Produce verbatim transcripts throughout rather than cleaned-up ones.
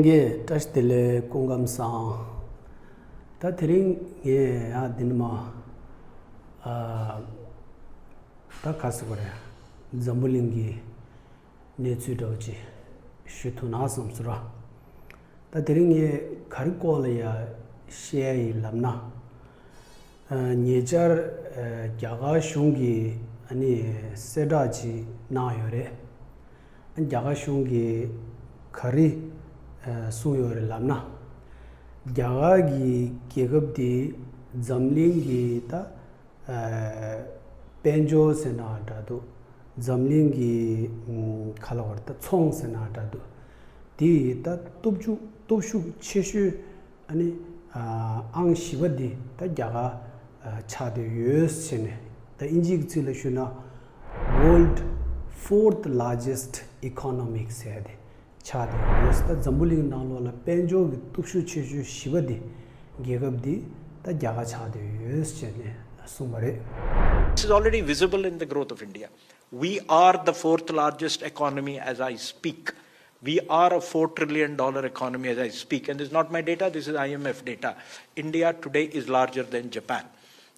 ལྷན་རྒྱས་བཀྲ་ཤིས་བདེ་ལེགས། སྐུ་ཁམས་བཟང་། ད་དེ་རིང་ངས་ཡང་འདི་ནས་མར་ཨ་ད་ག་ཟེར་དགོས་རེད། འཛམ་བུ་གླིང་གི་གནས་ཚུལ་འདྲ་བོ་ཅིག་ཞུ་ཐུབ་ན་བསམ་སོང་ར། ད་དེ་རིང་ངས་ག་རེ་སྐོར་ལ་ཡ་བཤད་ཡ་ཡིན་ལབ་ན། ཨ་ཉེ་ཆར་ཨ་རྒྱ་གར་གཞུང་གིས་ཨ་ནི་གསལ་བསྒྲགས་ཅིག་གནང་ཡོད་རེད། ཨ་རྒྱ་གར་གཞུང་གིས་ག་རེ་ཨ་གསུངས་ཡོད་རེད་ལབ་ན། རྒྱ་གར་གྱི་རྒྱལ་ཁབ་དེ་འཛམ་གླིང་གི་ད་ཨ་དཔལ་འབྱོར་ཟེར་ན་འདྲ་འདུག་འཛམ་གླིང་གི་ཨམ་ག་ལབ་དགོས་རེད། ད་ཚོང་ཟེར་ན་འདྲ་འདུག་དེ་ཡི་ད་སྟོབས་ཤུགས་སྟོབས་ཤུགས་ཆེ་ཤོས་ཨ་ནི་ཨ་ཨང་བཞི་པ་འདི་ད་རྒྱ་གར་ཨ་ཆགས་བསྡད་ཡོད་ཟེར་ནས། ད་དབྱིན་ཇིའི་ཚིག་ལ་ཞུས་ན། World fourth largest economy ཟེར་ཡ་དེ་ཆགས་བསྡད་ཡོད། ད་འཛམ་བུ་གླིང་ནང་ལོགས་ལ་དཔལ་འབྱོར་གྱི་སྟོབས་ཤུགས་ཆེ་ཤོས་བཞི་པ་འདི་རྒྱལ་ཁབ་འདི་ད་རྒྱ་གར་ཆགས་བསྡད་ཡོད་ཟེར་ནས་གསུངས་པ་རེད། This is already visible in the growth of India. We are the fourth largest economy as I speak. We are a four trillion dollar economy as I speak. And this is not my data, this is I M F data. India today is larger than Japan.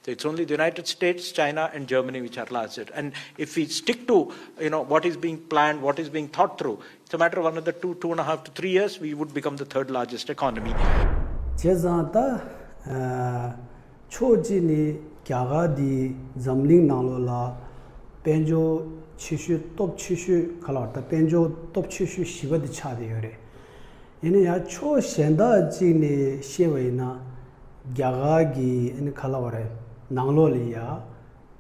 So it's only the United States, China, and Germany which are larger. And if we stick to, you know, what is being planned, what is being thought through, it's a matter of another two, two and a half to three years, we would become the third largest economy. བྱས་ཙང་ད་ཕྱོགས་གཅིག་ནས་རྒྱ་གར་འདི་འཛམ་གླིང་ནང་ལོགས་ལ་དཔལ་འབྱོར་ཆེ་ཤོས་སྟོབས་ཆེ་ཤོས་ག་ལ་བར་ད་དཔལ་འབྱོར་སྟོབས་ཆེ་ཤོས་བཞི་པ་དེ་ཆགས་བསྡད་ཡོད་རེད། ཡིན་ན་ཡང་ཕྱོགས་གཞན་དག་ཅིག་ནས་བཤད་པ་ཡིན་ན། རྒྱ་གར་གྱི་ཨ་ནི་ག་ལབ་དགོས་རེད། ནང་ལོགས་ལ་ཡ་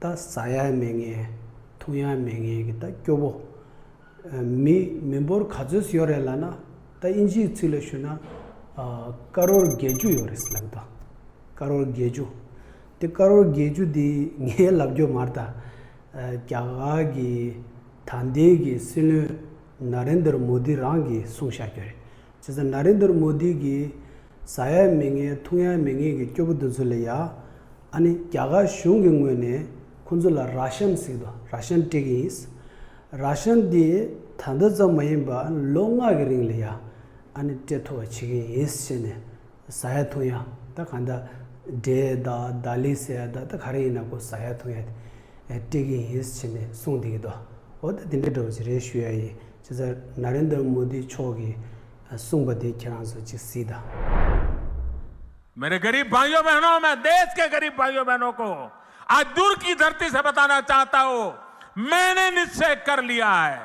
ད་ཟ་ཡ་མེད་མཁན་འཐུང་ཡ་མེད་མཁན་གྱི་ད་སྐྱོ་པོ། མི་མི་འབོར་ག་ཚོད་ཡོད་རེད་ལབ་ན། ད་དབྱིན་ཇིའི་ཚིག་ལ་ཞུས་ན་ཀ་རོར་བརྒྱད་ཅུ་ཡོད་རེད་ལབ་ད། ཀ་རོར་བརྒྱད་ཅུ། དེ་ཀ་རོར་བརྒྱད་ཅུ་དེ་ངས་ལབ་རྒྱུ་མ་རེད་ད། རྒྱ་གར་གྱི་ད་ལྟའི་གི་སྲིད་བློན་ན་རེན་དར་མོ་དི་རང་གིས་གསུངས་བཞག་རྒྱུ་རེད། བྱས་ཙང་ན་རེན་དར་མོ་དི་གིས་ཟ་ཡ་མེད་མཁན་འཐུང་ཡ་མེད་མཁན་གྱི་སྐྱོ་པོ་དེ་ཚོ་ལ་ཡ་ཨ་ནི་རྒྱ་གར་གཞུང་གི་ངོས་ནས་ཁོང་ཚོ་ལ་ར་ཤན་ཟེར་གི་འདུག་ར་ཤན་སྤྲད་ཀྱི་ཡིན། ར་ཤན་དེ་ད་ལྟ་ཙམ་མ་ཡིན་པ་ལོ་ལྔ་གི་རིང་ལ་ཡ་ཨ་ནི་སྤྲད་ཐུབ་པ་བྱེད་ཀྱི་ཡིན་ཟེར་ནས། ཟ་ཡ་འཐུང་ཡ་ད་གང་ལྟར་འབྲས་དང་ད་ལི་ཟེར་ཡ་ད་ད་ག་རེ་ཡིན་ན་ཁོ་ཟ་ཡ་འཐུང་ཡ་སྤྲད་ཀྱི་ཡིན་ཟེར་ནས་གསུངས་བསྡད་ཀྱི་འདུག་འོ་ད་དེ་འདྲ་འདྲ་བོ་ཞིག་རེད་ཞུ་ཡ་ཡིན། བྱས་ཙང་ན་རེན་དར་མོ་དི་མཆོག་གིས་གསུངས་པ་དེ་ཁྱེད་རང་ཚོ་ཅིག་གཟིགས་དང་། मेरे गरीब भाइयों बहनों, मैं देश के गरीब भाइयों बहनों को आज दूर की धरती से बताना चाहता हूं, मैंने निश्चय कर लिया है।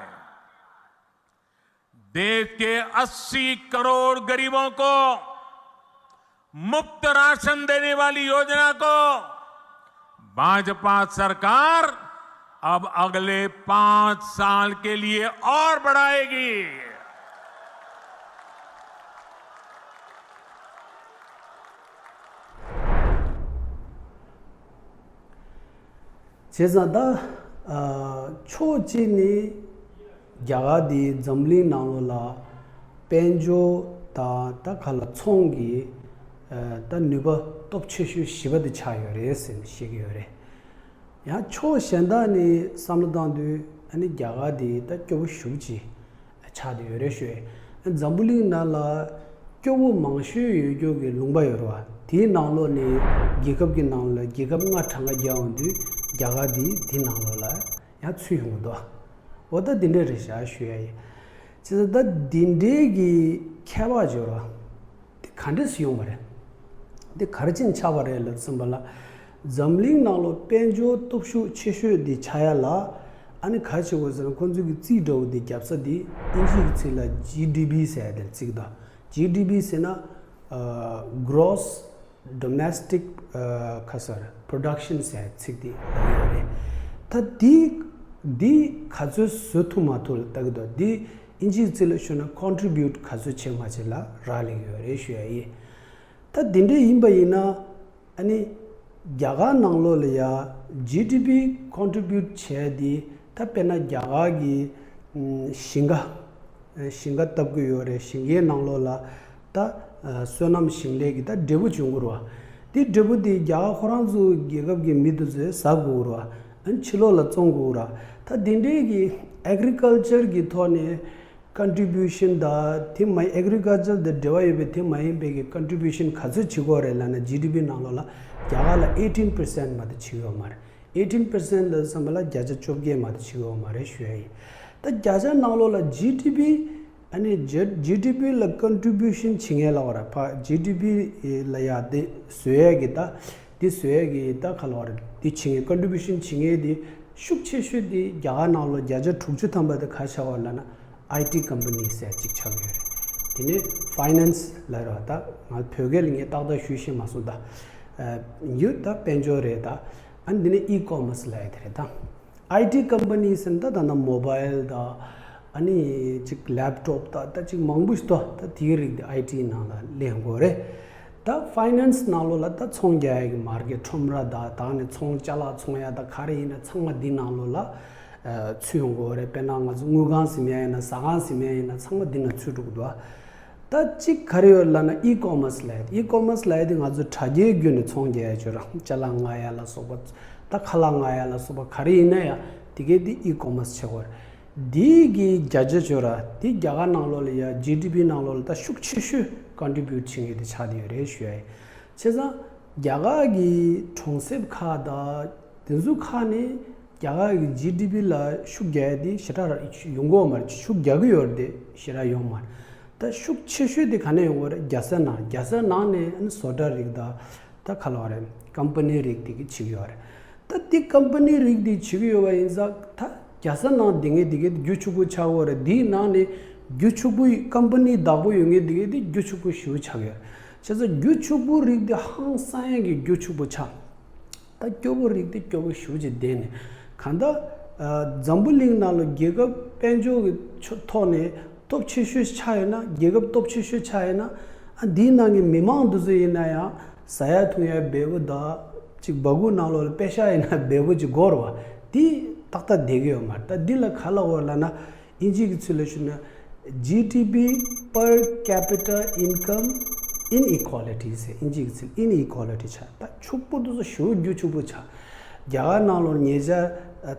देश के अस्सी करोड़ गरीबों को मुफ्त राशन देने वाली योजना को भाजपा सरकार अब अगले पांच साल के लिए और बढ़ाएगी। བྱས་ཙང་ད་ཕྱོགས་གཅིག་ནས་རྒྱ་གར་འདི་འཛམ་གླིང་ནང་ལོགས་ལ་དཔལ་འབྱོར་དང་ད་ག་ལ་ཚོང་གི་ད་ནུས་པ་སྟོབས་ཆེ་ཤོས་བཞི་པ་དེ་ཆགས་ཡོད་རེད་ཟེར་ནས་བཤད་ཀྱི་ཡོད་རེད། ཡང་ཕྱོགས་གཞན་དག་ནས་བསམ་བློ་བཏང་དུས་ཨ་ནི་རྒྱ་གར་འདི་ད་སྐྱོ་པོ་ཞེ་པོ་ཅིག་ཆགས་བསྡད་ཡོད་རེད་ཞུ། འཛམ་བུ་གླིང་ནང་ལ་སྐྱོ་པོ་མང་ཤོས་ཡོད་རྒྱུ་གི་ལུང་པ་ཡོད་རེད་བ། དེའི་ནང་ལོགས་ནས་རྒྱལ་ཁབ་ཀྱི་ནང་ལ་རྒྱལ་ཁབ་ལྔ་གྲངས་ཀ་རྒྱག་འོང་དུས་རྒྱ་གར་འདི་དེའི་ནང་ལོགས་ལ་ཡང་ཚུད་ཡོང་གི་འདུག་འོ་ད་འདི་འདྲ་རེད་ཤག་ཞུ་ཡ་ཡིན། བྱས་ཙང་ད་འདི་འདྲའི་གི་ཁྱད་པར་ཡོད་རེད་བ། དེ་ག་འདྲས་སུ་ཡོང་བ་རེད། དེ་ག་རེ་བྱས་ནས་ཆགས་པ་རེད་ལབ་ཙམ་པ་ལ། འཛམ་གླིང་ནང་ལོགས་དཔལ་འབྱོར་སྟོབས་ཤུགས་ཆེ་ཤོས་འདི་ཆགས་ཡ་ལ། ཨ་ནི་ག་རེ་བྱེད་དགོས་ཟེར་ན་ཁོང་ཚོ་གི་རྩིས་འདྲ་བོ་འདི་རྒྱབ་ས་འདི་དབྱིན་ཇིའི་ཚིག་ལ་ཇི་ཌི་པི་ཟེར་ཡ་དེ་རྩིས་དང་། ཇི་ཌི་པི་ཟེར་ན་Gross Domestic ག་ཟེར་Production ཟེར་ཡ་ཚིག་འདི་ལབ་ཡོད་རེད། ད་འདི་འདི་ག་ཚོད་བཟོ་ཐུབ་མ་ཐུབ་ལ་ལྟ་གི་འདུག་འདི་དབྱིན་ཇིའི་རྩིས་ལ་ཞུས་ན་Contribute ག་ཚོད་བྱས་མ་བྱས་ལ་རག་ལས་ཀྱི་ཡོད་རེད་ཞུ་ཡ་ཡིན། ད་འདི་འདྲ་ཡིན་པ་ཡིན་ན་ཨ་ནི་རྒྱ་གར་ནང་ལོགས་ལ་ཡ་ཇི་ཌི་པི་Contribute བྱས་འདི་ད་དཔེར་ན་རྒྱ་གར་གྱི་ཨམ་ཞིང་ཁ་ཞིང་ཁ་བཏབ་ཀྱི་ཡོད་རེད། ཞིང་ཁའི་ནང་ལོགས་ལ་ད་ཨ་སོ་ནམ་ཞིང་ལས་ཀྱི་ད་འབྲས་བུ་འབྱུང་གི་རེད་བ། འདི་འབྲས་བུ་འདི་རྒྱ་གར་ཁོ་རང་ཚོ་རྒྱལ་ཁབ་ཀྱི་མི་དེ་ཚོས་ཟ་དགོས་རེད་བ། ཨ་ནི་ཕྱི་ལོགས་ལ་བཙོང་དགོས་རེད་བ། ད་འདི་འདྲའི་གི་Agriculture གི་ཐོག་ནས། contribution དང་དེ་མ་agriculture དང་འབྲེལ་བ་ཡོད་པའི་དེ་མ་ཡིན་པའི་གི་contribution ག་ཚོད་བྱེད་ཀྱི་ཡོད་རེད་ལབ་ན། ཇི་ཌི་པི་ནང་ལོགས་ལ་རྒྱ་གར་ལ་eighteen percent མ་གཏོགས་བྱེད་ཀྱི་ཡོད་མ་རེད། eighteen percent ལབ་ཙམ་པ་ལ་བརྒྱ་ཆ་བཅོ་བརྒྱད་མ་གཏོགས་བྱེད་ཀྱི་ཡོད་མ་རེད་ཞུ་ཡ་ཡིན། ད་བརྒྱ་ཆ་ནང་ལོགས་ལ་ཇི་ཌི་པི་ཨ་ནི་ཇི་ཇི་ཌི་པི་ལ་contribution བྱེད་མཁན་ལབ་པ་རེད། ཕ་ཇི་ཌི་པི་ལ་ཡ་དེ་བཟོ་ཡས་ཀྱི་ད་དེ་བཟོ་ཡས་ཀྱི་ད་ག་ལབ་པ་རེད། དེ་བྱེད་མཁན་contribution བྱེད་མཁན་དེ་ཤུགས་ཆེ་ཤོས་དེ་རྒྱ་གར་ནང་ལོགས་བརྒྱ་ཆ་དྲུག་ཅུ་ཐམ་པ་དེ་ག་ཆགས་པ་ལབ་ན་ཨའི་ཊི་company ཟེར་ཅིག་ཆགས་ཡོད་རེད། དེ་ནས་finance ལབ་རེད་པ། ད་ང་བོད་སྐད་ལ་ངས་ཏག་ཏག་ཞུ་ཤེས་མ་སོང་། ད་ཡོད་ད་དཔལ་འབྱོར་རེད། ད་ཨ་ནི་དེ་ནས་e-commerce ལབ་ཡ་དེ་རེད། ད་ཨའི་ཊི་company ཟེར་ན་ད་ད་ནང་mobile དང་ཨ་ནི་ཅིག་laptop དང་ད་ཅིག་མང་པོ་ཞིག་འདུག་ད་དེའི་རིགས་དེ་ཨའི་ཊི་ནང་ལ་ལེན་དགོས་རེད། ད་finance ནང་ལོགས་ལ་ད་ཚོང་རྒྱག་ཡ་གི་market ཁྲོམ་ར་དང་ད་ནི་ཚོང་ཅ་ལག་ཚོང་ཡ་ད་ག་རེ་ཡིན་ན་ཚང་མ་འདི་ནང་ལོགས་ལ་ཚུད་ཡོང་དགོས་རེད། དཔེར་ན་ང་ཚོ་དངུལ་ཁང་ཟིན་ཡ་ཡིན་ན་ཟ་ཁང་ཟིན་ཡ་ཡིན་ན་ཚང་མ་འདི་ན་ཚུད་འགྲོ་གི་འདུག་ད་གཅིག་ག་རེ་ཡོད་ལབ་ན་e-commerce ལབ་ཡ་དེ། e-commerce ལབ་ཡ་དེ་ང་ཚོ་དྲ་རྒྱའི་བརྒྱུད་ནས་ཚོང་རྒྱག་ཡ་ཅིག་ཡོད་ར། ཅ་ལག་མངག་ཡ་ལ་སོགས་པ་ད་ཁ་ལག་མངག་ཡ་ལ་སོགས་པ་ག་རེ་ཡིན་ན་ཡང་དེ་གའི་དེ་e-commerce བྱེད་དགོས་རེད། འདི་གི་བརྒྱ་ཆ་ཅིག་ཡོད་ར། དེ་རྒྱ་གར་ནང་ལོགས་ལ་ཡ་ཇི་ཌི་པི་ནང་ལོགས་ལ་ད་ཤུགས་ཆེ་ཤོས་contribute བྱེད་མཁན་དེ་ཆགས་བསྡད་ཡོད་རེད་ཞུ་ཡ་ཡིན། བྱས་ཙང་རྒྱ་གར་གི་གྲོང་གསེབ་ཁག་དང་དེ་ཚོ་ཁག་ནས་རྒྱ་གར་གྱི་ཇི་ཌི་པི་ལ་ཤུགས་རྒྱག་ཡ་དེ་ཞེ་དྲག་ཡོང་གི་ཡོད་མ་རེད། ཤུགས་རྒྱག་གི་ཡོད་རེད་དེ་ཞེ་དྲག་ཡོང་མ་རེད། ད་ཤུགས་ཆེ་ཤོས་དེ་ག་ནས་ཡོང་གི་རེད། རྒྱལ་ས་ནང་། རྒྱལ་ས་ནང་ནས་ཨ་ནི་བཟོ་གྲྭ་རིགས་དང་ད་ག་ལབ་རེད། company རིགས་དེ་གི་བྱེད་ཀྱི་ཡོད་རེད། ད་དེ་company རིགས་དེ་བྱེད་ཀྱི་ཡོད་པ་ཡིན་ཙང་ད་རྒྱལ་ས་ནང་དེ་ངས་དེ་གའི་རྒྱུ་ཕྱུག་པོ་ཆགས་ཡོད་རེད། དེའི་ནང་ནས་རྒྱུ་ཕྱུག་པོ་company བདག་པོ་ཡོད་མཁན་དེ་གའི་དེ་རྒྱུ་ཕྱུག་པོ་ཞེ་པོ་ཆགས་ཡོད་རེད། བྱས་ཙང་རྒྱུ་ཕྱུག་པོ་རིགས་དེ་ཧང་སང་ཡ་གི་རྒྱུ་ཕྱུག་པོ་ཆགས། ད་སྐྱོ་པོ་རིགས་དེ་སྐྱོ་པོ་ཞེ་པོ་ཅིག་བསྡད་ནས་གང་ལྟར་འཛམ་བུ་གླིང་ནང་ལ་རྒྱལ་ཁབ་དཔལ་འབྱོར་གྱི་ཕྱོགས་ཐོག་ནས་སྟོབས་ཆེ་ཤོས་ཆགས་ཡོད་ན། རྒྱལ་ཁབ་སྟོབས་ཆེ་ཤོས་ཆགས་ཡོད་ན་ཨ་འདིའི་ནང་གི་མི་མང་འདི་ཚོ་ཡིན་ན་ཡང་ཟ་ཡ་འཐུང་ཡ་འབེལ་པོ་དང་ཅིག་སྦ་ཁུག་ནང་ལོགས་ལ་པེ་ཤག་ཡིན་ན་འབེལ་པོ་ཅིག་དགོས་རེད་པ། དེ་ཏག་ཏག་བསྡད་ཀྱི་ཡོད་མ་རེད། ད་འདི་ལ་ག་ལབ་དགོས་ལབ་ན། དབྱིན་ཇིའི་གི་ཚུལ་ལ་ཞུ་ན། G D P per capita income inequality ཟེར། དབྱིན་ཇིའི་གི་ཚུལ་ཨི་ནི་ཨི་ཀོ་ལི་ཊི་ཆགས། ད་ཕྱུག་པོ་དེ་ཚོ་ཞེ་པོ་རྒྱུ་ཕྱུག་པོ་ཆགས། རྒྱ་གར་ནང་ལོགས་ཉེ་ཆར་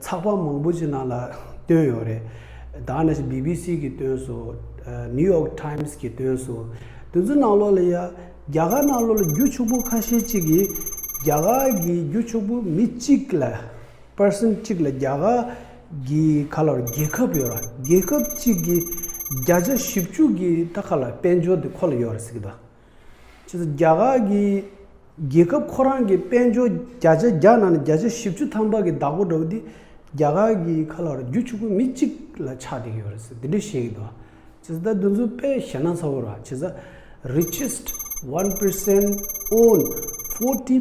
ཚགས་པར་མང་པོ་ཅིག་ནང་ལ་བཏོན་ཡོད་རེད། ད་ནང་བཞིན་བི་བི་སི་གིས་བཏོན་སོང་། ནིའུ་ཡོག་ཊའིམ་སི་གིས་བཏོན་སོང་། དེ་ཚོ་ནང་ལོགས་ལ་ཡ་རྒྱ་གར་ནང་ལོགས་ལ་རྒྱུ་ཕྱུག་པོ་ཁ་ཤས་ཅིག་གིས་རྒྱ་གར་གྱི་རྒྱུ་ཕྱུག་པོ་མི་གཅིག་ལ། པར་སེན་གཅིག་ལ་རྒྱ་གར་གྱི་ཁ་ལོར་རྒྱལ་ཁབ་ཡོད་ར། རྒྱལ་ཁབ་གཅིག་གི་བརྒྱ་ཆ་བཞི་བཅུ་གི་ད་ཁ་ལ་དཔལ་འབྱོར་དེ་ཁོ་ལ་ཡོད་ར་ཟེར་གི་འདུག་བྱས་ཙང་རྒྱ་གར་གྱི་རྒྱལ་ཁབ་ཁོ་རང་གི་དཔལ་འབྱོར་བརྒྱ་ཆ་བརྒྱ་ནང་ནས་བརྒྱ་ཆ་བཞི་བཅུ་ཐམ་པ་གི་བདག་པོ་འདྲ་བོ་དེ་རྒྱ་གར་གྱི་ཁ་ལོར་རྒྱུ་ཕྱུག་པོ་མི་གཅིག་ལ་ཆགས་བསྡད་ཀྱི་ཡོད་ར་ཟེར་དེ་འདྲ་བཤད་ཀྱི་འདུག་བྱས་ཙང་ད་འདི་ཚོ་དཔེ་ཞེད་སྣང་ཚ་བོ་ར། བྱས་ཙང་richest one percent own forty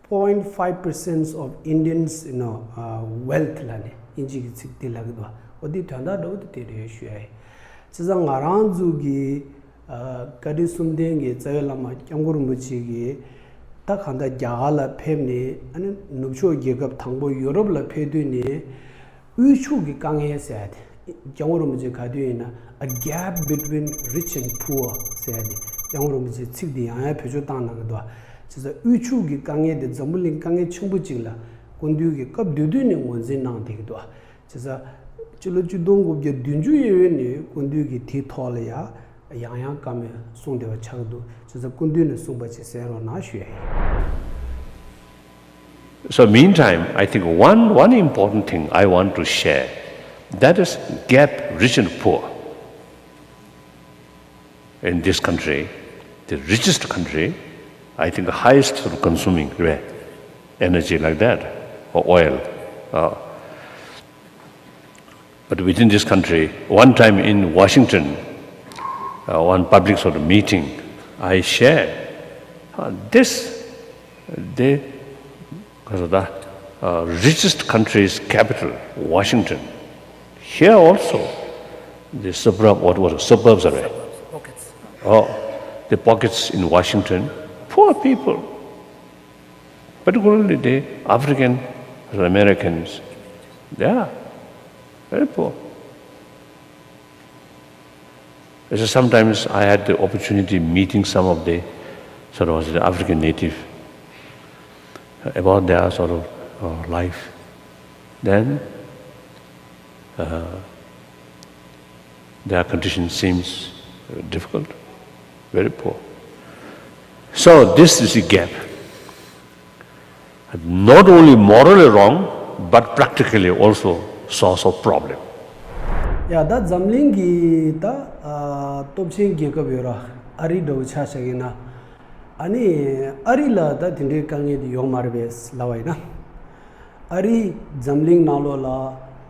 point five percent of Indians, you know, uh, wealth ལབ་ནས་དབྱིན་ཇི་གི་ཚིག་འདི་ལབ་གི་འདུག་འོ་འདི་དོན་དག་འདྲ་བོ་དེ་དེ་རེད་ཞུ་ཡ་ཡིན། བྱས་ཙང་ང་རང་ཚོ་གི་ཨ་བཀའ་དྲིན་གསུམ་ལྡན་གྱི་རྩ་བའི་བླ་མ་སྐྱབས་མགོན་རིན་པོ་ཆེ་གིས་ད་གང་ལྟར་རྒྱ་གར་ལ་ཕེབས་ནས་ཨ་ནི་ནུབ་ཕྱོགས་རྒྱལ་ཁབ་དང་པོ་ཡུ་རོབ་ལ་ཕེབས་དུས་ནས། དབུལ་ཕྱུག་གི་དཀའ་ངལ་ཟེར་ཡ་དེ། སྐྱབས་མགོན་རིན་པོ་ཆེ་ག་དུས་ཡིན་ན་A gap between rich and poor ཟེར་ཡ་དེ། སྐྱབས་མགོན་རིན་པོ་ཆེ་ཚིག་དེ་ཡང་ཡང་བེད་སྤྱོད་བཏང་གནང་གི་འདུག་བྱས་ཙང་དབུལ་ཕྱུག་གི་དཀའ་ངལ་དེ་འཛམ་བུ་གླིང་དཀའ་ངལ་ཆེན་པོ་གཅིག་ལ་སྐུ་མདུན་གྱིས་སྐབས་དེ་དུས་ནས་ངོས་འཛིན་གནང་བསྡད་ཀྱི་འདུག་བྱས་ཙང་སྤྱི་ལོ་ཆིག་སྟོང་དགུ་བརྒྱ་བདུན་ཅུ་ཡས་མས་ནས་སྐུ་མདུན་གྱིས་དེའི་ཐོག་ལ་ཡང་ཡང་ཡང་བཀའ་མོལ་གསུངས་བསྡད་པ་ཆགས་ཀྱི་འདུག་བྱས་ཙང་སྐུ་མདུན་ནས་གསུངས་པ་ཅིག་གསན་རོགས་གནང་ཞུ་ཡ་ཡིན། So meantime, I think one, one important thing I want to share, that is gap rich and poor. In this country, the richest country, I think highest sort of consuming, right? Energy like that, or oil. Uh, But within this country, one time in Washington, uh, one public sort of meeting, I shared, uh, this, the, uh, richest country's capital, Washington. Here also, the suburb, what was it? Suburbs, right? Suburbs, pockets. Oh, the pockets in Washington, poor people. Particularly the African Americans, they are very poor. So sometimes I had the opportunity meeting some of the sort of the African native about their sort of, uh, life. Then, uh, Their condition seems difficult, very poor. So this is a gap. Not only morally wrong, but practically also source of problem. ཡ་ད་འཛམ་གླིང་གི་ད་ཨ་སྟོབས་ཆེན་རྒྱལ་ཁབ་ཡོད་ར། ཨ་རི་འདྲ་བོ་ཆ་བཞག་ཡིན་ན། ཨ་ནི་ཨ་རི་ལ་ད་དེ་འདྲའི་དཀའ་ངལ་དེ་ཡོད་མ་རེད་པས་ལབ་པ་ཡིན་ན། ཨ་རི་འཛམ་གླིང་ནང་ལོགས་ལ་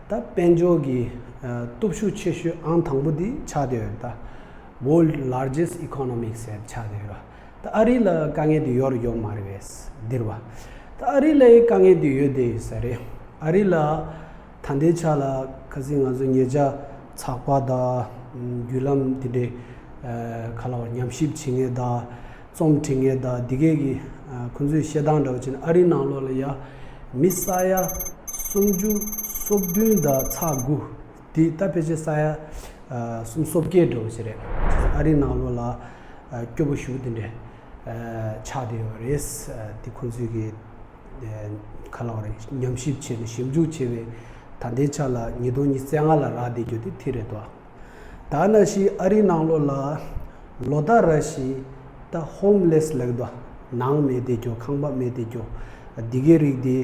ད་དཔལ་འབྱོར་གྱི་ཨ་སྟོབས་ཤུགས་ཆེ་ཤོས་ཨང་དང་པོ་དེ་ཆགས་བསྡད་ཡོད་རེད་ད། World Largest Economy ཟེར་ཆགས་བསྡད་ཡོད་ར། ད་ཨ་རི་ལ་དཀའ་ངལ་དེ་ཡོད་རེད་ཡོད་མ་རེད་པས་འདིར་བ། ད་ཨ་རི་ལ་དཀའ་ངལ་དེ་ཡོད་བསྡད་ཡོད་ས་རེད། ཨ་རི་ལ་ད་ལྟའི་ཆ་ལ་ཁ་སང་ང་ཚོ་ཉེ་ཆར་ཚགས་པར་དང་བརྒྱུད་ལམ་དེ་འདྲའི་ཨ་ག་ལ་བ་ཉམས་ཞིབ་བྱེད་མཁན་དང་རྩོམ་འབྲི་མཁན་དང་འདི་གས་ཀྱི་ཨ་ཁོང་ཚོས་བཤད་སྟངས་འདྲ་བོ་བྱས་ན། ཨ་རི་ནང་ལོགས་ལ་ཡ་མི་ས་ཡ་སུམ་ཅུ་སོ་བདུན་དང་ཚེག་དགུ། དེ་ད་ཕལ་ཆེར་ས་ཡ་ཨ་སུམ་སོ་བརྒྱད་འགྲོ་བ་ཞིག་རེད། ཨ་རི་ནང་ལོགས་ལ་ཨ་སྐྱོ་པོ་ཞེ་པོ་དེ་འདྲ་ཨ་ཆགས་བསྡད་ཡོད་རེད། ཨ་དེ་ཁོང་ཚོས་ཀྱི་ཨ་ག་ལབ་དགོས་རེད། ཉམས་ཞིབ་བྱས་ནས་ཞིབ་འཇུག་བྱས་པའི་ད་ལྟའི་ཆ་ལ་ཉིས་སྟོང་ཉི་ཤུ་རྩ་ལྔ་ལ་རག་བསྡད་རྒྱུ་དེ་དེ་རེད་དོ། ད་ནང་བཞིན་ཨ་རི་ནང་ལོགས་ལ་ལོ་ལྟར་རེ་བཞིན་ད་ཧོམ་ལེས་ལབ་ཀྱི་འདུག་ནང་མེད་བསྡད་རྒྱུ། ཁང་པ་མེད་བསྡད་རྒྱུ། འདི་གའི་རིགས་འདི་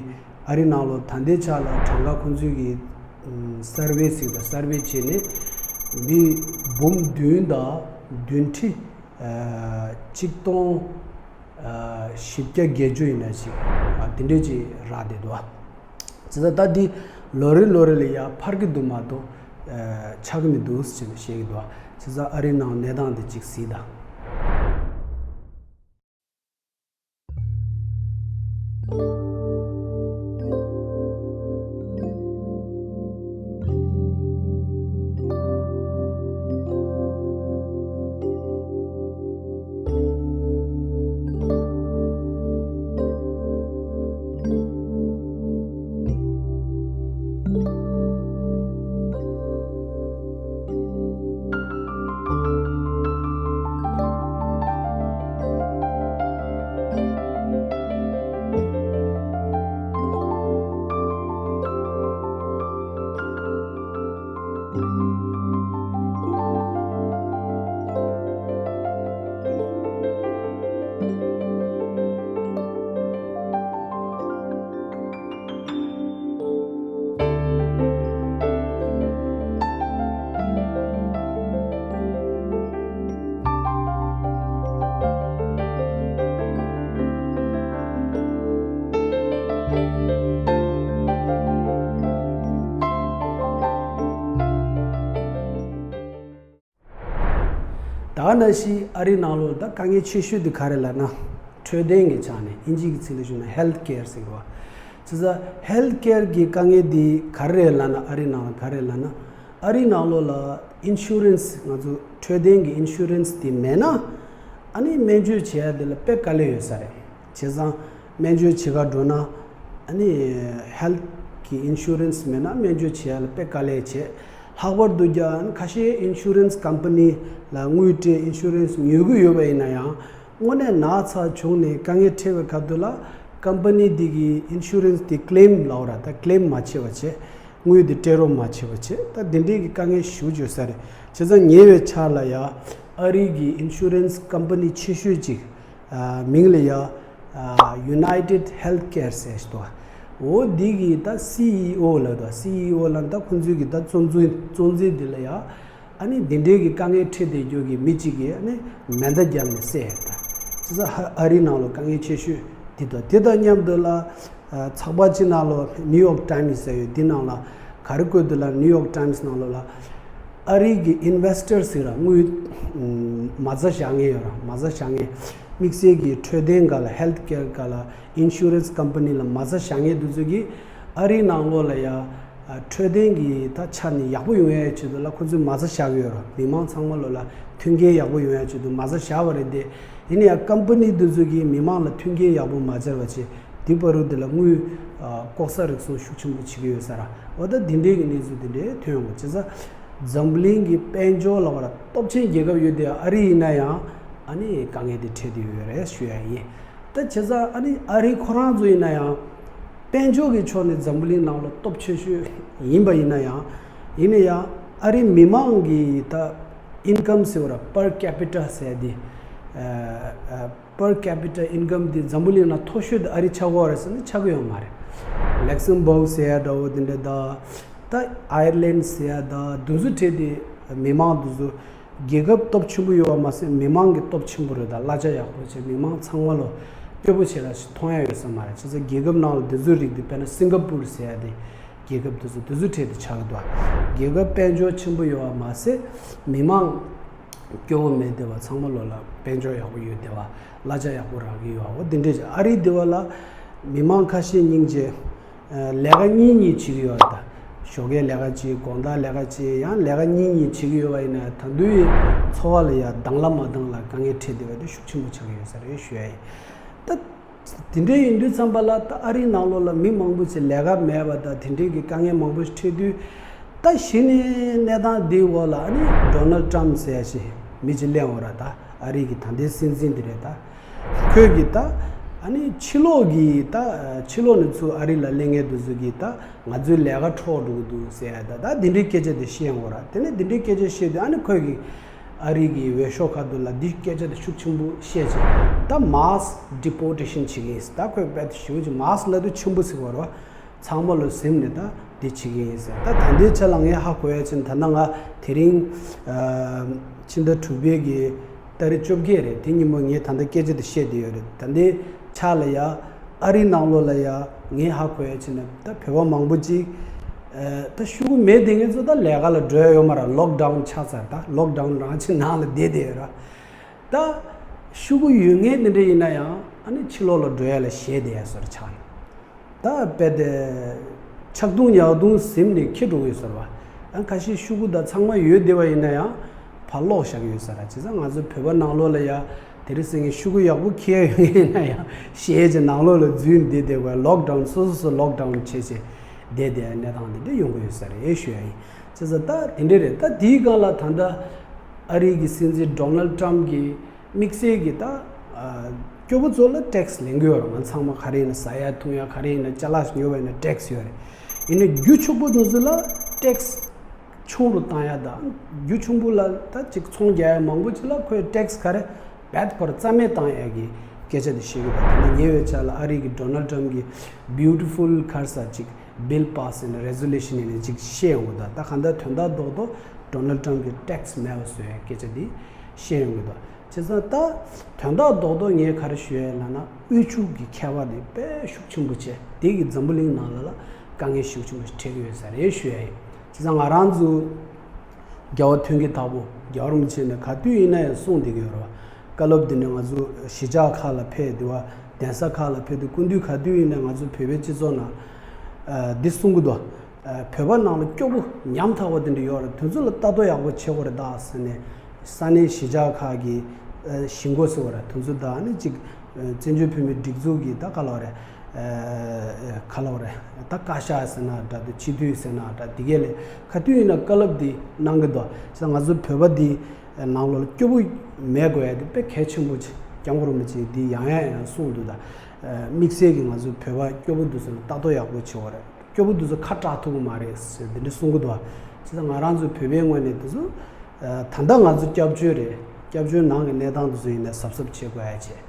ཨ་རི་ནང་ལོགས་ད་ལྟའི་ཆ་ལ་གྲངས་ཀ་ཁོང་ཚོས་ཀྱི་ཨམ་སར་ཝེ་ཟེར་གྱི་འདུག་སར་ཝེ་བྱས་ནས་མི་འབུམ་བདུན་དང་བདུན་ཁྲི་ཨ་གཅིག་སྟོང་ཨ་བཞི་བརྒྱ་བརྒྱད་ཅུ་ཡིན་ན་ཞིག་ཨ་དེ་འདྲས་ཅིག་རག་བསྡད་འདུག་བྱས་ཙང་ད་འདི་ལོ་རེ་ལོ་རེ་ལ་ཡར་འཕར་གྱི་འདུག་མ་གཏོགས་ཨ་ཆག་གི་མི་འདུག་ཟེར་ནས་བཤད་ཀྱི་འདུག་བྱས་ཙང་ཨ་རིའི་ནང་གནས་སྟངས་འདི་གཅིག་གཟིགས་དང་། ད་ག་ནང་བཞིན་ཨ་རིའི་ནང་ལོགས་ད་དཀའ་ངལ་ཆེ་ཤོས་དེ་ག་རེ་ལབ་ན། འཕྲོད་བསྟེན་གྱི་ཆ་ནས་ཨིན་ཇི་གི་ཚིག་ལ་ཞུས་ན་ཧེལ་ཐི་ཀེར་ཟེར་གི་རེད་བ། བྱས་ཙང་ཧེལ་ཐི་ཀེར་གྱི་དཀའ་ངལ་དེ་ག་རེ་རེད་ལབ་ན། ཨ་རིའི་ནང་ལ་ག་རེ་ལབ་ན། ཨ་རིའི་ནང་ལོགས་ལ་ཨིན་ཤུ་རན་སི་ང་ཚོ་འཕྲོད་བསྟེན་གྱི་ཨིན་ཤུ་རན་སི་དེ་མེད་ན། ཨ་ནི་སྨན་བཅོས་བྱེད་ཡ་དེ་ལ་དཔེ་དཀའ་ལས་ཡོད་ས་རེད། བྱས་ཙང་སྨན་བཅོས་བྱེད་ག་འགྲོ་ན་ཨ་ནི་ཧེལ་ཐི་གི་ཨིན་ཤུ་རན་སི་མེད་ན་སྨན་བཅོས་བྱེད་ཡ་ལ་དཔེ་དཀའ་ལས་བྱེད། ལྷག་པར་དུ་ཀྱང་ཁ་ཤས་ཨིན་ཤུ་རན་སི་ཀམ་པ་ནི་ལ་དངུལ་སྤྲད། ཨིན་ཤུ་རན་སི་ཉོ་གི་ཡོད་པ་ཡིན་ན་ཡང་། དངོས་གནས་ན་ཚ་བྱུང་ནས་དཀའ་ངལ་འཕྲད་པའི་སྐབས་དུ་ལ་ཀམ་པ་ནི་འདི་གི་ཨིན་ཤུ་རན་སི་འདི་ཀི་ལེམ་ལབ་ར། ད་ཀི་ལེམ་མ་བྱེད་པ་བྱེད། དངུལ་འདི་སྤྲད་རོགས་མ་བྱེད་པ་བྱེད། ད་འདི་འདྲའི་གི་དཀའ་ངལ་ཞེ་པོ་ཅིག་ཡོད་ས་རེད། བྱས་ཙང་ཉེ་བའི་ཆར་ལ་ཡ་ཨ་རི་གི་ཨིན་ཤུ་རན་སི་ཀམ་པ་ནི་ཆེ་ཤོས་ཅིག་ཨ་མིང་ལ་ཡ་ཨ་United Healthcare ཟེར་ཞིག་འདུག་འོ་འདི་གི་ད་སི་ཨི་ཨོ་ལབ་འདུག་སི་ཨི་ཨོ་ལབ་ད་ཁོང་ཚོའི་གི་ད་གཙོ་འཛིན་གཙོ་འཛིན་འདི་ལ་ཡ། ཨ་ནི་འདི་འདྲའི་གི་དཀའ་ངལ་འཕྲད་བསྡད་རྒྱུ་གི་མི་གཅིག་གིས་ཨ་ནི་མེ་མདའ་བརྒྱབ་ནས་བསད་ཡོད་ད། བྱས་ཙང་ཧ་ཨ་རིའི་ནང་ལོགས་དཀའ་ངལ་ཆེ་ཤོས་འདི་དང་། དེ་དང་མཉམ་དུ་ལ་ཨ་ཚགས་པར་གཅིག་ནང་ལོགས་ནིའུ་ཡོག་ཊའིམ་སི་ཟེར་ཡོད། འདི་ནང་ལ་ག་རེ་བཀོད་འདུག་ལབ། ནིའུ་ཡོག་ཊའིམ་སི་ནང་ལོགས་ལ་ཨ་རི་གི་ཨིན་ཝེ་སི་ཊར་ཟེར་ར། དངུལ་མ་རྩ་བཞག་མཁན་ཡོད་ར། མ་རྩ་བཞག་མཁན། དམིགས་བསལ་གྱི་འཕྲོད་བསྟེན་སྒང་ལ་ཧེལ་ཐི་ཀེར་སྒང་ལ་ཨིན་ཤུ་རན་སི་ཀམ་པ་ནི་ལ་མ་རྩ་བཞག་མཁན་དེ་ཚོ་གིས་ཨ་རིའི་ནང་ལོགས་ལ་ཡ་ཨ་འཕྲོད་བསྟེན་གྱི་ད་ཆ་ནས་ཡག་པོ་ཡོང་ཡའི་ཆེད་དུ་ལ་ཁོ་ཚོས་མ་རྩ་བཞག་གི་ཡོད་ར། མི་མང་ཚང་མ་ལོགས་ལ་མཐུན་རྐྱེན་ཡག་པོ་ཡོང་ཡའི་ཆེད་དུ་མ་རྩ་བཞག་པ་རེད་དེ། ཡིན་ན་ཡང་ཀམ་པ་ནི་དེ་ཚོ་གིས་མི་མང་ལ་མཐུན་རྐྱེན་ཡག་པོ་མ་སྦྱར་བ་བྱས། དེ་བར་དུ་དེ་ལ་དངུལ་ཨ་ལྐོག་ཟ་རུལ་སུངས་ཤུགས་ཆེན་པོ་བྱེད་ཀྱི་ཡོད་ས་ར། འོ་ད་འདི་འདྲའི་གི་གནས་ཚུལ་འདི་འདྲའི་ཐོན་ཡོང་གི། བྱས་ཙང་འཛམ་གླིང་གི་དཔལ་འབྱོར་ལ་བར་སྟོབས་ཆེན་རྒྱལ་ཁབ་ཡོད་དེ་ཨ་རི་ཡིན་ན་ཡང་ཨ་ནི་དཀའ་ངལ་དེ་འཕྲད་དེ་ཡོད་རེད་ཞུ་ཡ་ཡིན། ད་བྱས་ཙང་ཨ་ནི་ཨ་རི་ཁོ་རང་ཚོ་ཡིན་ན་ཡང་དཔལ་འབྱོར་གྱི་ཕྱོགས་ནས་འཛམ་བུ་གླིང་ནང་ལ་སྟོབས་ཆེ་ཤོས་ཡིན་པ་ཡིན་ན་ཡང་། ཡིན་ན་ཡང་ ཨ་རིའི་མི་མང་གི་ད་ཨིན་ཀམ་ཟེར་བ་ར་པར་ཀེ་པི་ཊ་ཟེར་དེ། པར་ཀེ་པི་ཊ་ཨིན་ཀམ་དེ་འཛམ་བུ་གླིང་ནང་མཐོ་ཤོས་དེ་ཨ་རི་ཆགས་ཀྱི་ཡོད་རེད་ཟེར་ན་ཆགས་ཀྱི་ཡོད་མ་རེད། ལེག་སམ་བྷག་ཟེར་ཡ་འདྲ་བོ་དེ་འདྲ་དང་། ད་ཨའི་ལན་ཟེར་ཡ་དང་དེ་ཚོ་གྲས་དེ་མི་མང་དེ་ཚོ་རྒྱལ་ཁབ་སྟོབས་ཆེན་པོ་ཡོད་པ་མ་ཟད་མི་མང་གི་སྟོབས་ཆེན་པོ་རེད། ད་གླ་ཆ་ཡག་པོ་བྱས་མི་མང་ཚང་མ་ལོ་སྐྱོ་པོ་བྱེད་ལ་ཞིག་མཐོང་ཡ་ཡོད་ས་མ་རེད། བྱས་ཙང་རྒྱལ་ཁབ་ནང་ལ་དེ་ཚོའི་རིགས་དེ་དཔེར་ན་སིང་ག་པུར་ཟེར་ཡ་དེ་རྒྱལ་ཁབ་དེ་ཚོ་དེ་ཚོའི་གྲས་དེ་ཆགས་ཀྱི་འདུག་རྒྱལ་ཁབ་དཔལ་འབྱོར་ཆེན་པོ་ཡོད་པ་མ་ཟད་མི་མང་སྐྱོ་བོ་མེད་བསྡད་པ། ཚང་མ་ལོ་ལ་དཔལ་འབྱོར་ཡག་པོ་ཡོད་བསྡད་པ། གླ་ཆ་ཡག་པོ་རག་གི་ཡོད་པ། འོ་དེ་འདྲས་ཅིག་ཨ་རི་དེ་བ་ལ་མི་མང་ཁ་ཤས་སྙིང་རྗེ། ལས་ཀ་གཉིས་གཉིས་བྱེད་ཀྱི་ཡོད་ད། ཞོགས་ཀའི་ལས་ཀ་བྱེད། དགོང་དག་ལས་ཀ་བྱེད། ཡང་ལས་ཀ་གཉིས་གཉིས་བྱེད་ཀྱི་ཡོད་པ་ཡིན་ན་ད་དུང་འཚོ་བ་ལ་ཡང་དང་བླངས་མ་དང་བླངས་དཀའ་ངལ་འཕྲད་བསྡད་པ་དེ་ཤུགས་ཆེན་པོ་ཆགས་ཀྱི་ཡོད་ས་རེད་ཞུ་ཡ་ཡིན། ད། དེ་འདྲའི་ཡིན་དུས་ཙམ་པ་ལ་ད་ཨ་རིའི་ནང་ལོགས་ལ་མི་མང་པོ་ཞིག་ལས་ཀ་མེད་པ་དང་དེ་འདྲའི་གི་དཀའ་ངལ་མང་པོ་ཞིག་འཕྲད་དུས། ད་གཞི་ནས་གནས་སྟངས་འདིའི་འོག་ལ་ཨ་ནི་ཌོ་ནལ་ཊམ་ཟེར་ཡ་ཞིག་མི་ཅིག་སླེབས་འོང་ར། ད་ཨ་རིའི་གི་ད་ལྟའི་སྲིད་འཛིན་འདི་རེད་ད། ཁོས་གི་ད་ཨ་ནི་ཕྱི་ལོགས་གི་ད་ཕྱི་ལོགས་ནས་ཚུར་ཨ་རི་ལ་སླེབས་མཁན་དེ་ཚོ་གི་ད་ང་ཚོའི་ལས་ཀ་འཕྲོག་འགྲོ་གི་འདུག་ཟེར་ཡ་ད་ད་འདི་འདྲའི་སྐད་ཆ་དེ་བཤད་འོང་ར། དེ་ནས་འདི་འདྲའི་སྐད་ཆ་བཤད་དུས་ཨ་ནི་ཁོས་གི་ཨ་རི་གི་འོས་ཤོག་ཁ་ཐུག་ལ་འདི་སྐད་ཆ་དེ་ཤུགས་ཆེན་པོ་བཤད་ཅིང་ད་མཱས་ཌི་པོར་ཊེ་ཤན་བྱེད་ཀྱི་ཡིན་ཟེར། ད་ཁོས་རྦད་དེ་ཞེ་པོ་ཅིག་མཱས་ལབ་དུས་ཆེན་པོ་ཟེར་བ་རེད་བ། ཚང་མ་ལོ་གཟིམ་ནས་ད་འདི་བྱེད་ཀྱི་ཡིན་ཟེར། ད་ད་ལྟའི་ཆ་ལ་ངས་ཧ་གོ་ཡ་ཅིག་ད་ལྟ་ང་དེ་རིང་ཕྱི་ཟླ་དྲུག་པའི་གི་ཏ་རིག་བཅོ་བརྒྱད་རེད། དེ་ཉིན་མོ་ངས་ད་ལྟ་སྐད་ཆ་དེ་བཤད་བསྡད་ཡོད་རེད། ད་ལྟའི་ཆ་ལ་ཡ་ཨ་རི་ནང་ལོགས་ལ་ཡ་ངས་ཧ་གོ་ཡ་ཅིག་ན་ད་བོད་པ་མང་པོ་ཅིག་ད་ཤོག་གུ་མེད་བསྡད་མཁན་ཚོ་ད་ལས་ཀ་ལ་འགྲོ་ཡ་ཡོད་མ་རེད། ལོག་ཌའུན་ཆགས་ཚར། ད་ལོག་ཌའུན་རང་ཆེ་ནང་ལ་བསྡད་བསྡད་ཡོད་ར། ད་ཤོག་གུ་ཡོད་མཁན་དེ་འདྲ་ཡིན་ན་ཡང་ཨ་ནི་ཕྱི་ལོགས་ལ་འགྲོ་ཡ་ལ་ཞེད་བསྡད་ཡ་བཟོ་འདྲ་ཆགས་ནས། ད་རྦད་དེ་ཆག་རྡུང་ཉག་རྡུང་ཟིན་ནས་འཁྱེར་འགྲོ་གི་ཡོད་ཟེར་བ། ཨ་ཁ་ཤས་ཤོག་གུ་དང་ཚང་མ་ཡོད་བསྡད་པ་ཡིན་ན་ཡང་ཕར་སློག་བཞག་གི་ཡོད་ས་རེད། བྱས་ཙང་ང་ཚོ་བོད་པ་ནང་ལོགས་ལ་ཡ་དེ་རིང་སང་ཉིན་ཤོག་གུ་ཡག་པོ་འཁྱེར་ཡོད་ཡིན་ན་ཡང་ཞེད་ཅིག་ནང་ལོགས་ལ་འཛུལ་ནས་བསྡད་བསྡད་དགོས། ལོག་ཌའུན་སོ་སོ་སོ་ལོག་ཌའུན་བྱས་བྱས་བསྡད་བསྡད་གནས་སྟངས་དེ་འདྲ་ཡོང་གི་ཡོད་ས་རེད་ཞུ་ཡ་ཡིན། བྱས་ཙང་ད་དེ་འདྲ་རེད། ད་དེའི་སྒང་ལ་ད་ལྟ་ཨ་རི་གི་སྲིད་འཛིན་ཌོ་ནལ་ཊམ་གྱིས་དམིགས་བསལ་གྱི་ད་སྐྱོ་པོ་ཚོ་ལ་ཊེག་སི་ལེན་གྱི་ཡོད་རེད། ང་ཚང་མ་ག་རེ་ཡིན་ན་ཟ་ཡ་འཐུང་ཡ་ག་རེ་ཡིན་ན་ཅ་ལག་ཉོ་བ་ཡིན་ན་ཊེག་སི་ཡོད་རེད། ཡིན་ནའི་རྒྱུ་ཕྱུག་པོ་དེ་ཚོ་ལ་ཊེག་སི་ཆུང་རུ་བཏང་ཡ་དང་རྒྱུ་ཆུང་པོ་ལ་ད་ཅིག་ཚོང་རྒྱག་ཡ་མང་པོ་ཅིག་ལ་ཁོས་ཊེག་སི་ག་རེ་རྦད་ཁོ་ར་རྩ་མེད་བཏང་ཡ་གི་སྐད་ཆ་དེ་བཤད་གི་རེད། དེ་ནས་ཉེ་བའི་ཆར་ལ་ཨ་རི་གི་ཌོ་ནལ་ཊམ་གྱི་Beautiful Cursor་ཅིག་བིལ་པཱ་སི་ཡིན་ན་རེ་ཟོ་ལུ་ཤན་ཡིན་ན་ཅིག་བཤད་ཡོང་གི་འདུག་ད་གང་ལྟར་དོན་དག་རྡོག་རྡོག་ཌོ་ནལ་ཊམ་གྱི་ཊེག་སི་མེད་པ་བཟོ་ཡ་སྐད་ཆ་དེ་བཤད་ཡོང་གི་འདུག་བྱས་ཙང་ད་དོན་དག་རྡོག་རྡོག་ངས་ག་རེ་ཞུ་ཡ་ཡིན་ལབ་ན་དབུལ་ཕྱུག་གི་ཁྱད་པར་དེ་དཔེ་ཤུགས་ཆེན་པོ་བྱས་དེ་གིས་འཛམ་བུ་གླིང་ནང་ལ་ལ་དཀའ་ངལ་ཤུགས་ཆེན་པོ་ཞིག་འཕྲད་ཀྱི་ཡོད་ས་རེད་ཞུ་ཡ་ཡིན། བྱས་ཙང་ང་རང་ཚོ་རྒྱལ་བ་ཐོན་སྐྱེད་དྭགས་པོ་རྒྱལ་བ་རིན་པོ་ཆེ་ནས་ག་དུས་ཡིན་ན་ཡང་གསུངས་བསྡད་ཀྱི་ཡོད་རེད་བ། བཀའ་སློབ་འདི་ནས་ང་ཚོ་གཞིས་ཆགས་ཁག་ལ་ཕེབས་དུས་བ་གདན་ས་ཁག་ལ་ཕེབས་དུས་སྐུ་མདུན་ག་དུས་ཡིན་ན་ང་ཚོ་བོད་པའི་སྤྱི་ཚོགས་ནང་འདི་གསུང་གི་འདུག་བོད་པ་ནང་ལ་སྐྱོ་པོ་ཉམ་ཐག་པ་དེ་འདྲ་ཡོད་རེད། དེ་ཚོ་ལ་ལྟ་རྟོག་ཡག་པོ་བྱེད་དགོས་རེད་ད་ཟེར་ནས་ས་གནས་གཞིས་ཆགས་ཁག་གི་གཞིས་འགོ་ཟེར་བ་རེད། དེ་ཚོ་དང་ནི་གཅིག་བཙན་བྱོལ་བོད་མིའི་སྒྲིག་འཛུགས་ཀྱི་ད་ག་ལ་བ་རེད། ག་ལ་བ་རེད། ད་བཀའ་ཤག་ཟེར་ན་འདྲ་འདུག་སྤྱི་འཐུས་ཟེར་ན་འདྲ་འདི་གས་ལས་ག་དུས་ཡིན་ན་བཀའ་སློབ་འདི་གནང་གི་འདུག་བྱས་ཙང་ང་ཚོ་བོད་པ་འདི་ནང་ལོགས་ལ་སྐྱོ་པོ་མེད་དགོས་ཡ་དེ་དཔེ་གལ་ཆེན་པོ་ཅིག་སྐྱབས་མགོན་རིན་པོ་ཆེས་འདི་ཡང་ཡང་ཡང་གསུངས་འདུག་ད་དམིགས་བསལ་གྱིས་ང་ཚོ་བོད་པ་སྐྱོ་པོ་འདི་ཚོ་ལ་ལྟ་རྟོག་ཡག་པོ་བྱེད་དགོས་རེད། སྐྱོ་པོ་འདི་ཚོ་ཁ་གྲག་ཐུབ་ཀྱི་མ་རེད་ཟེར་འདི་འདྲ་གསུང་གི་འདུག་བྱས་ཙང་ང་རང་ཚོ་བོད་པའི་ངོས་ནས་འདི་ཚོ་ད་ལྟ་ང་ཚོ་སྐྱབས་བཅོལ་རེད། སྐྱབས་བཅོལ་ནང་གི་གནས་སྟངས་འདི་ཚོ་ཡིན་ན་གཟབ་གཟབ་བྱེད་དགོས་ཡ་བྱས།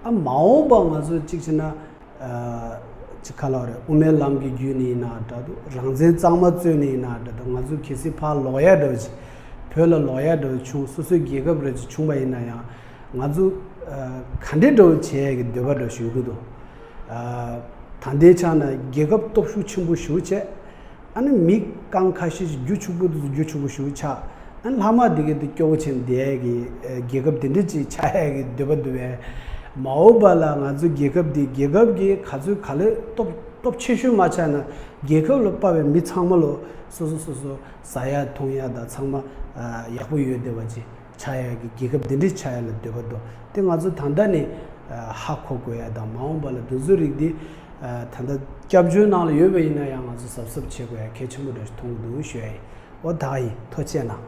ཨ་མ་འོངས་པ་ང་ཚོ་གཅིག་བྱས་ན། ཅིག་ག་ལ་བ་རེད། དབུ་མའི་ལམ་གྱི་བརྒྱུད་ནས་ཡིན་ན་འདྲ་འདུག་རང་བཙན་གཙང་མ་རྩོད་ནས་ཡིན་ན་འདྲ་འདུག་ང་ཚོ་གལ་སྲིད་ཕར་ལོག་ཡ་འདྲ་བ་ཅིག་བོད་ལ་ལོག་ཡ་འདྲ་བ་བྱུང་སོ་སོའི་རྒྱལ་ཁབ་འདྲ་ཅིག་བྱུང་བ་ཡིན་ན་ཡང་ང་ཚོ་ག་འདྲས་འདྲ་བ་བྱེད་ཡ་གི་འདོད་པ་འདྲ་ཞིག་ཡོད་ཀྱི་འདུག་ད་ལྟའི་ཆ་ན་རྒྱལ་ཁབ་སྟོབས་ཤུགས་ཆེན་པོ་ཞིག་བྱས། ཨ་ནི་མི་རྐང་ཁ་ཤས་ཤིག་རྒྱུ་ཕྱུག་པོ་དེ་ཚོ་རྒྱུ་ཕྱུག་པོ་ཞིག་ཆགས། ཨ་ནི་ལྷག་མ་དེ་གའི་དེ་སྐྱོ་བོ་ཆེན་བསྡད་ཡས་ཀྱི་རྒྱལ་ཁབ་དེ་འདྲ་ཅིག་ཆགས་ཡས་ཀྱི་འདོད་པ་འདུག་པས། མ་འོངས་པ་ལ་ང་ཚོ་རྒྱལ་ཁབ་འདི་རྒྱལ་ཁབ་ཀྱི་ག་ཚོད་ག་ལེར་སྟོབས་སྟོབས་ཆེ་ཤོས་མ་ཆགས་ན་རྒྱལ་ཁབ་ལ་དཔའ་བའི་མི་ཚང་མ་ལོ་སོ་སོ་སོ་སོ་ཟ་ཡ་འཐུང་ཡ་དང་ཚང་མ་ཡག་པོ་ཡོད་བསྡད་པ་ཅིག་ཆགས་ཡ་གི་རྒྱལ་ཁབ་འདི་འདྲ་ཆགས་ཡ་ལ་འདོད་པ་འདུག་དེ་ང་ཚོ་ད་ལྟ་ནས་ཧ་གོ་དགོས་ཡ་དང་མ་འོངས་པ་ལ་དེ་ཚོ་རིགས་འདི་ད་ལྟ་སྐྱབས་བཅོལ་ནང་ལ་ཡོད་པ་ཡིན་ན་ཡང་ང་ཚོ་གཟབ་གཟབ་བྱེད་དགོས་ཡ་གལ་ཆེན་པོ་འདྲ་ཞིག་མཐོང་གི་འདུག་ཞུ་ཡ་ཡིན། འོ་ད་ག་ཡིན། ཐུགས་རྗེ་གནང་།